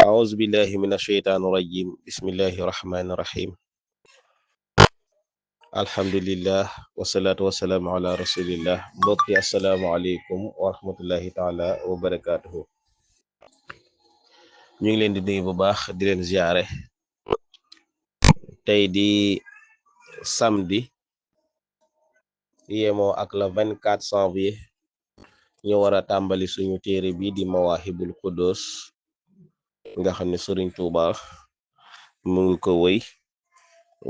أعوذ بالله من الشيطان الرجيم بسم الله الرحمن الرحيم الحمد لله والصلاة والسلام على رسول الله mbokki assalaamu aleykum wa rahmatullahi taala wa barakaatuhu ñu ngi leen di nuyu bu baax di leen ziare tey di samedi yemoo ak la 24 janvier ñu war a tàmbali suñu téere bi di Mawahibul Quddus nga xam ne Sëriñ Tuuba mu ngi ko wëy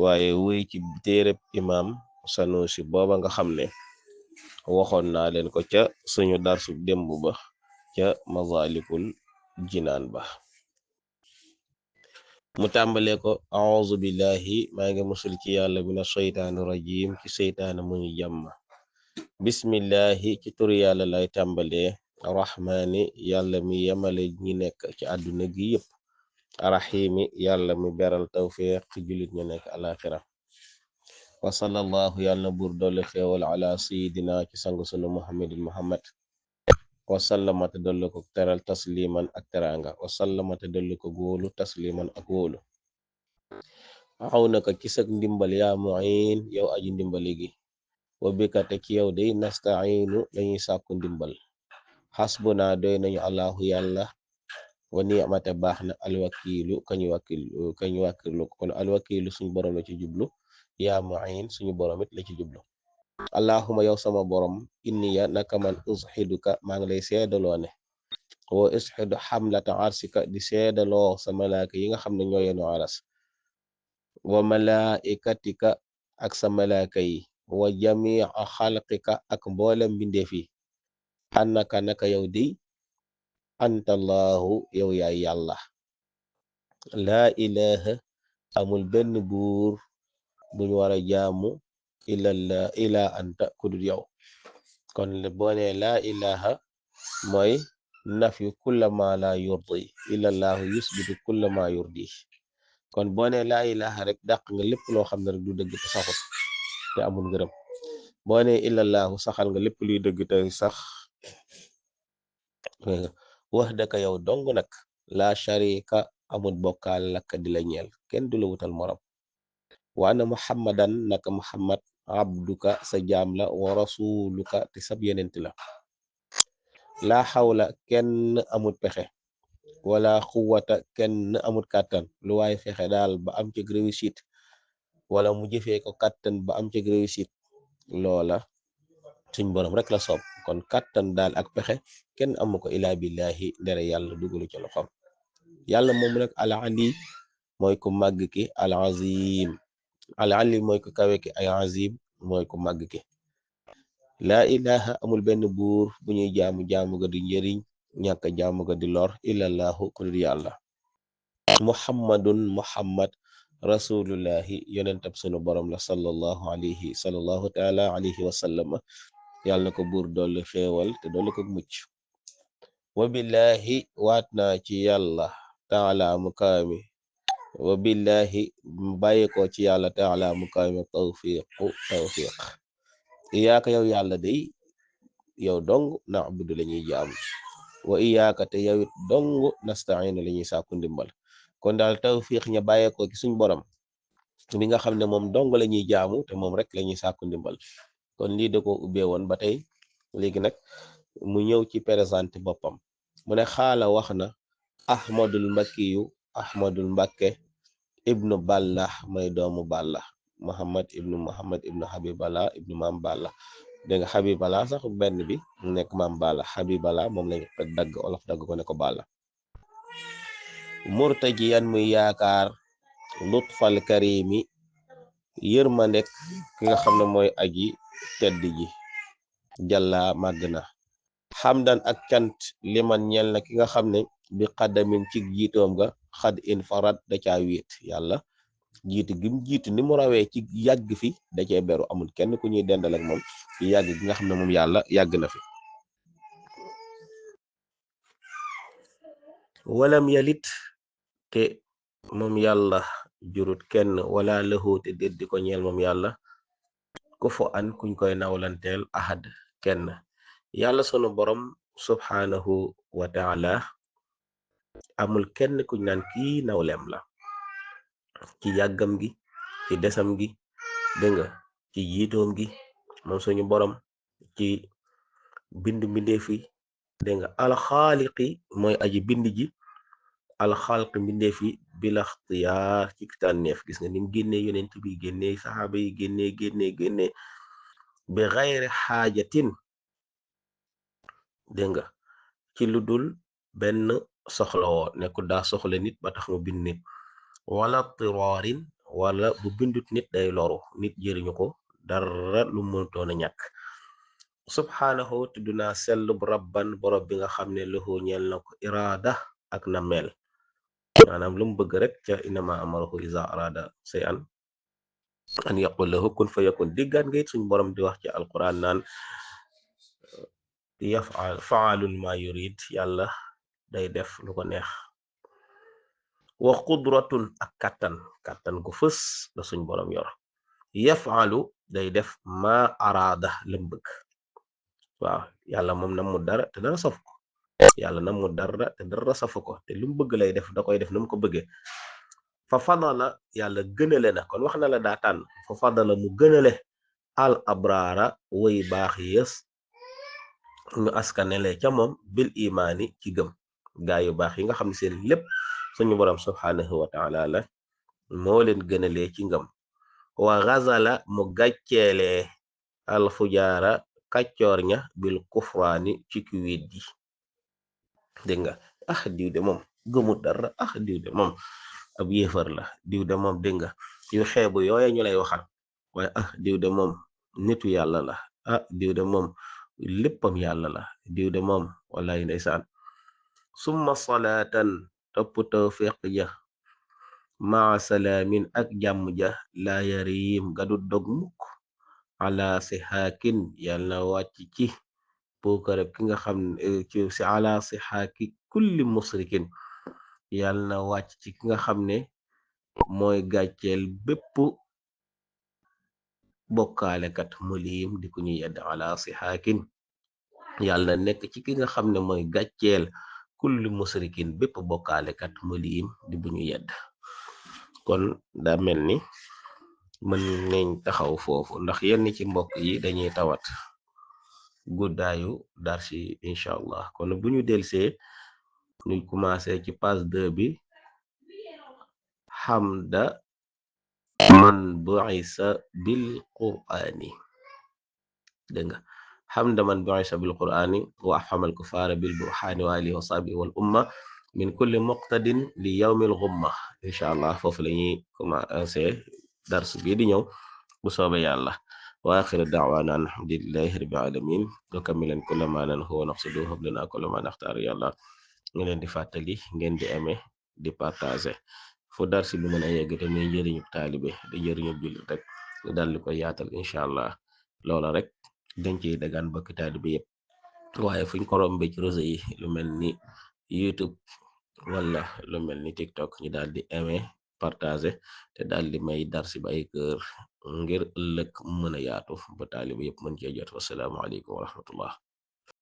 waaye wëy ci téereb imam Sanusi booba nga xam ne waxoon naa leen ko ca suñu darsu démb ba ca Masalikul Jinaan ba mu tàmbale ko a'uuzu billahi maa ngi musul ci yàlla mina sheytaani rajim ci seytaana mu ñu jàmm bismillahi ci tur yàlla lay tàmbalee rahmaani yàlla mi yemale ñi nekk ci àdduna gi yépp rahimi yàlla mi beral tawfiq julit ñu nekk alaxira wa sallallahu yàlla na buur dolli xeewal ala sayidina ci sang sunu muhammad wa sallamata dolli ko teral tasliman ak teranga wa sallamata dolli ko góolu tasliman ak wóolu axaw na ko ci sak ndimbal yaa muin yow aji ndimbali gi wa bikate ci yow day nastainu lañuy sàkku ndimbal xasbuna doy nañu allahu yàlla wa ni'mata baax na alwakiilu kañu wàkkirlu kon alwakiilu suñu borom la ci jublu yaa muin suñu borom it la ci jublu allahuma yow sama borom inniya naka man usxiduka maa ngi lay seedaloo ne wa usxidu xamlata arsika di seedaloo sa malaaka yi nga xam ne ñoo yenu aras wa malaikatika ak sa malaaka yi wa jamia xalqika ak mboolem mbindeef yi annaka naka yow di antallahu yow yaay yàlla laa ilaha amul benn buur buñu war a jaamu ila anta kudul yow kon boo nee laa ilaha mooy nafyu kulla ma la yurdi illallahu yusbitu kulla ma yurdi kon boo nee laa ilaha rek dàq nga lépp loo xam ne rek du dëgg te saxut te amul ngërëm boo nee illallahu saxal nga lépp luy dëgg te sax wahdaka yow dong nag la sharika amul bokkaal lakka di la ñeel kenn du la wutal morom wa ana muhammadan naka muhammad abduka sa jaam la wa rasuluka te sab yenent la laa xawla kenn amul pexe wala xuwata kenn amul kàttan lu waay fexe daal ba am ci réussite wala mu jëfee ko kàttan ba am ci réussite loola suñ borom rek la soob kon kàttan daal ak pexe kenn amu ko ilaa billahi ndere yàlla dugalu ci loxoom yàlla moom nag al ali mooy ku màgg ki al azim al ali mooy ku kawe ki ay azim mooy ku màgg ki laa ilaha amul benn buur bu ñuy jaamu ga di njëriñ ñàkk jaamu ga di lor illallahu ku dul yàlla muhammadun muhammad rasulullahi yonentab sunu borom la sallallahu taala alayhi wa sallam yàlla na ko buur dolli xéewal te dolli ko mucc wa billahi waat naa ci yàlla taala mu kaami wa billahi bàyyi ko ci yàlla taala mu kaami tawfiq iyaaka yow yàlla day yow dong na'budu la ñuy jaamu wa iyaaka te yow it dong nasta'inu la ñuy sàkku ndimbal kon daal tawfiq ña bàyyi ko ci suñ borom mi nga xam ne moom dong la ñuy jaamu te moom rek la ñuy sàkku ndimbal kon lii da ko ubbee woon ba tey léegi nag mu ñëw ci présenté boppam mu ne xaala wax na ahmadul mbakke ibnu ballah may doomu ballah muhammad ibnu habiballah ibnu maam ballah dégg nga habiballah sax benn bi mu nekk maam ballah habiballah moom lañ dagg olof dagg ko ne ko ballah murtajiyan muy yaakaar lutfal karimi yërmandek ki nga xam ne mooy aji tedd ji jàlla màgg na xamdan ak cant liman ñel na ki nga xam ne bi xaddamin ci jiitoom ga xad in farad da caa wéet yàlla jiitu gi mu jiitu ni mu rawee ci yàgg fi da cee beru amul kenn ku ñuy dendal ak moom ci yàgg gi nga xam ne moom yàlla yàgg na fi walam yalit te moom yàlla jurut kenn wala lëxoo te déddi ko ñeel moom yàlla ku fo an kuñ koy nawlanteel ahad kenn yàlla sunu borom subhanahu wa taala amul kenn kuñ naan kii nawleem la ci yàggam gi ci desam gi dégg nga ci jiitoom gi moom suñu borom ci bind mbindeef yi dégg nga alxaaliqi mooy aji bind ji alxalq mbindeef yi bila ixtiyaar ci tànneef gis nga nim génnee yonent bi génnee saxaaba yi génnee bi xayri xaajatin dégg nga ci lu dul benn soxla woo nekkul daa soxla nit ba tax mu bind nit wala tiraarin wala bu bindut nit day loru nit jëriñu ko dara lu mëntoon a ñàkk subhaanahu tudd naa sell bu rabban borob bi nga xam ne lahu ñeel na ko iraada ak na mel maanaam lu mu bëgg rek ca inama amarahu iza arada say an yaqul lahu kun fa yakun diggaan nga it suñ borom di wax ci alquran naan yafal faalun ma yurid yàlla day def lu ko neex wa qudratun ak kàttan gu fës la suñ borom yor yafalu day def ma araada lam bëgg waaw yàlla moom nam mu dara te dara saf ko yàlla nam mu dara te dara safu ko te lu mu bëgg lay def da koy def nu mu ko bëggee fa fadala yàlla gënale na kon wax na la daa tànn fa fadala mu gënale al abraara way baax yées ñu askanele ca moom bil imaani ci gëm gaa yu baax yi nga xam ne seen lépp suñu borom subhaanahu wa taala la moo leen gënalee ci ngëm wa gazala mu gàcceelee al fujaara kàccoor ña bil kufraani ci ki weddi dégg nga diw de moom gëmut dara diw de moom ab yéefar la diw de moom dégg nga yu xeebu yooye ñu lay waxal waaye diw de moom nitu yàlla la diw de moom léppam yàlla la diw de moom wallahi ndeysaan summa salaatan topp tawfiq ja maa salaamin ak jàmm ja laa yarim gadu dog mukk ala si xaakin yàlla na wàcc ci puukareb ki nga xam ci si ala si xaaki kulli musrikin yàlla na wàcc ci ki nga xam ne mooy gàcceel bépp bokkaalekat muliim di ku ñu yedd ala si xaakin yàlla nekk ci ki nga xam ne mooy gàcceel kulli musrikin bépp bokkaalekat muliim di bu ñu yedd kon daa mel ni mën nañ taxaw foofu ndax yenn ci mbokk yi dañuy tawat guddaayu darsi incha allah kon bu ñu delsee ñu commencé ci page 2 bi xamda man bu'isa bil qur'ani dégg nga xamda man bu'isa bil qur'ani wa afhamal kufaara bil burhaani wa alihi wa sahbihi wal umma min kulli muqtadin li yawmil ghumma incha allah foofu la ñuy commencé dars bii di ñëw bu soobee yàlla wa axiru da'waana alhamdulillahi rabbil alamin nukamilan kulla ma nanhu wa naqsidu hab lana kulla ma naxtaaru yàlla nga leen di fàttali ngeen di aimer di partager fu darsi bi mën a yegg te muy njëriñu taalibe di njëriñu jullit rek ñu dal di ko yaatal incha allah loola rek dañ ciy dagaan bëkk taalibe yépp waaye fuñ ko rombe ci réseau yi lu mel ni YouTube wala lu mel ni TikTok ñu daal di aimer partager te daal di may darsi ba ay kër ngir ëllëg mën a yaatu ba taalibe yépp mën cee jot. Wassalaamu aleykum wa rahmatullah.